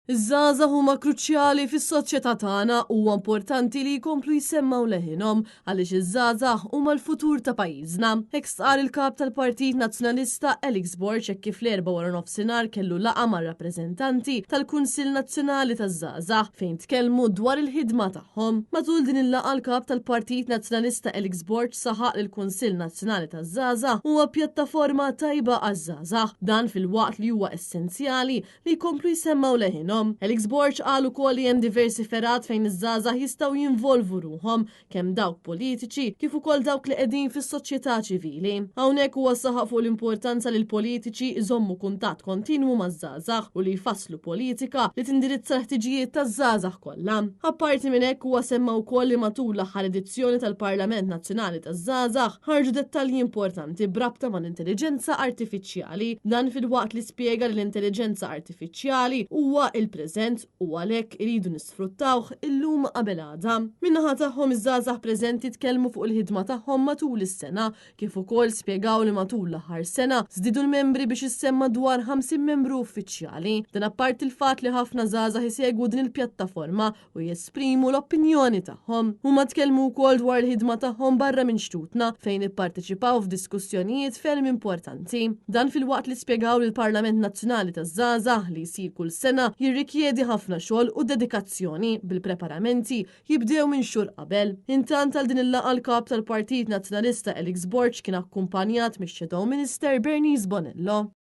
Iż-żgħażagħ huma kruċjali fis-soċjetà tagħna u huwa importanti li jkomplu jsemmgħu leħinhom għaliex iż-żgħażagħ huma l-futur ta' pajjiżna. Hekk stqarr il-Kap tal-Partit Nazzjonalista Alex Borg hekk kif l-Erbgħa waranofsinhar kellu laqgħa mar-rappreżentanti tal-Kunsill Nazzjonali taż-Żgħażagħ fejn tkellmu dwar il-ħidma tagħhom. Matul din il-laqgħa l-Kap tal-Partit Nazzjonalista Alex Borg saħaq li l-Kunsill Nazzjonali taż-Żgħażagħ huwa pjattaforma tajba għaż-żgħażagħ. Dan filwaqt li huwa essenzjali li jkomplu jsemmgħu leħinhom. Alex Borg qal ukoll li hemm diversi fergħat fejn iż-żgħażagħ jistgħu jinvolvu ruħhom, kemm dawk politiċi kif ukoll dawk li qegħdin fis-soċjetà ċivili. Hawnhekk huwa saħaq fuq l-importanza li l-politiċi jżommu kuntatt kontinwu maż-żgħażagħ u li jfasslu politika li tindirizza l-ħtiġijiet taż-żgħażagħ kollha. Apparti minn hekk huwa semma wkoll li matul l-aħħar edizzjoni tal-Parlament Nazzjonali taż-Żgħażagħ ħarġu dettalji importanti b'rabta mal-intelliġenza artifiċjali. Dan filwaqt li spjega li l-intelliġenza artifiċjali huwa il-preżent u għalhekk iridu nisfruttawh illum qabel għada. Min-naħa tagħhom iż-żgħażagħ preżenti tkellmu fuq il-ħidma tagħhom matul is-sena, kif ukoll spjegaw li matul l-aħħar sena żdiedu l-membri biex issemma dwar 50 membru uffiċjali. Dan apparti l-fatt li ħafna żgħażagħ isegwu din il-pjattaforma u jesprimu l-opinjoni tagħhom. Huma tkellmu wkoll dwar il-ħidma tagħhom barra minn xtutna fejn ipparteċipaw f'diskussjonijiet ferm importanti. Dan filwaqt li spjegaw li l-Parlament Nazzjonali taż-Żgħażagħ li jsir kull sena jirrikjedi ħafna xogħol u dedikazzjoni bil-preparamenti jibdew minn xhur qabel. Intant għal din il-laqgħa l-Kap tal-Partit Nazzjonalista Alex Borg kien akkumpanjat mix-Shadow Minister Bernice Bonello.